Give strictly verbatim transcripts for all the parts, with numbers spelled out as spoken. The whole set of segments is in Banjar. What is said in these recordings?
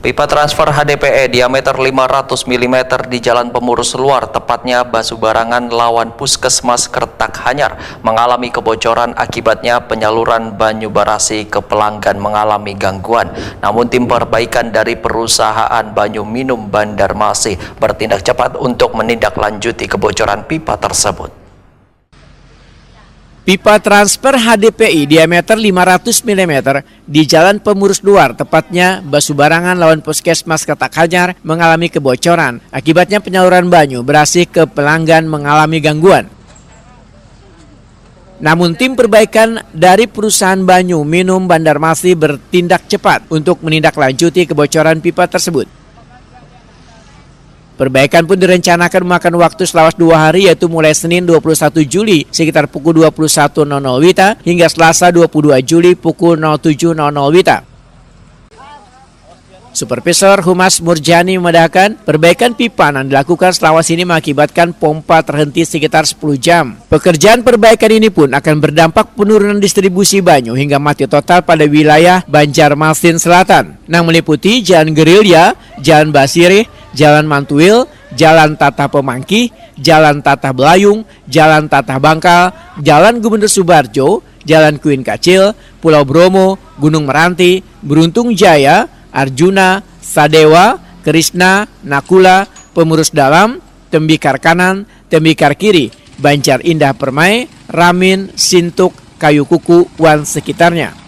Pipa transfer H D P E diameter lima ratus milimeter di Jalan Pemurus Luar, tepatnya basubarangan lawan Puskesmas Kertak Hanyar, mengalami kebocoran. Akibatnya, penyaluran banyu barasi ke pelanggan mengalami gangguan. Namun, tim perbaikan dari perusahaan banyu minum Banjarmasin bertindak cepat untuk menindaklanjuti kebocoran pipa tersebut. Pipa transfer H D P I diameter lima ratus milimeter di Jalan Pemurus Luar, tepatnya basubarangan lawan Puskesmas Kertak Hanyar, mengalami kebocoran. Akibatnya, penyaluran banyu barasi ke pelanggan mengalami gangguan. Namun, tim perbaikan dari perusahaan banyu minum Banjarmasin bertindak cepat untuk menindaklanjuti kebocoran pipa tersebut. Perbaikan pun direncanakan memakan waktu selawas dua hari, yaitu mulai Senin dua puluh satu Juli sekitar pukul dua puluh satu nol nol WITA hingga Selasa dua puluh dua Juli pukul nol tujuh nol nol WITA. Supervisor Humas Murjani memadahkan, perbaikan pipa yang dilakukan selawas ini mengakibatkan pompa terhenti sekitar sepuluh jam. Pekerjaan perbaikan ini pun akan berdampak penurunan distribusi banyu hingga mati total pada wilayah Banjarmasin Selatan, nang meliputi Jalan Gerilya, Jalan Basirih, Jalan Mantuil, Jalan Tatah Pemangkih, Jalan Tatah Belayung, Jalan Tatah Bangkal, Jalan Gubernur Subarjo, Jalan Kuin Kacil, Pulau Bromo, Gunung Meranti, Beruntung Jaya, Arjuna, Sadewa, Krishna, Nakula, Pemurus Dalam, Tembikar Kanan, Tembikar Kiri, Banjar Indah Permai, Ramin, Sintuk, Kayu Kuku, wan sekitarnya.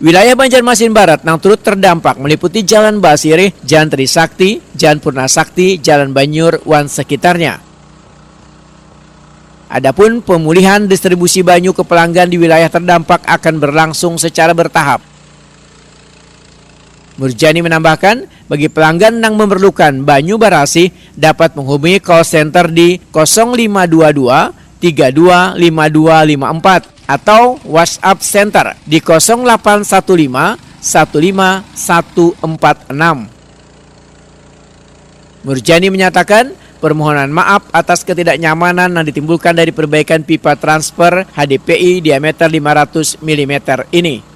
Wilayah Banjarmasin Barat nang turut terdampak meliputi Jalan Basirih, Jalan Trisakti, Jalan Purna Sakti, Jalan Banyur, wan sekitarnya. Adapun pemulihan distribusi banyu ke pelanggan di wilayah terdampak akan berlangsung secara bertahap. Murjani menambahkan, bagi pelanggan yang memerlukan banyu barasih dapat menghubungi call center di kosong lima dua dua tiga dua lima dua lima empat atau WhatsApp Center di kosong delapan satu lima satu lima satu empat enam. Murjani menyatakan, permohonan maaf atas ketidaknyamanan yang ditimbulkan dari perbaikan pipa transfer H D P I diameter lima ratus milimeter ini.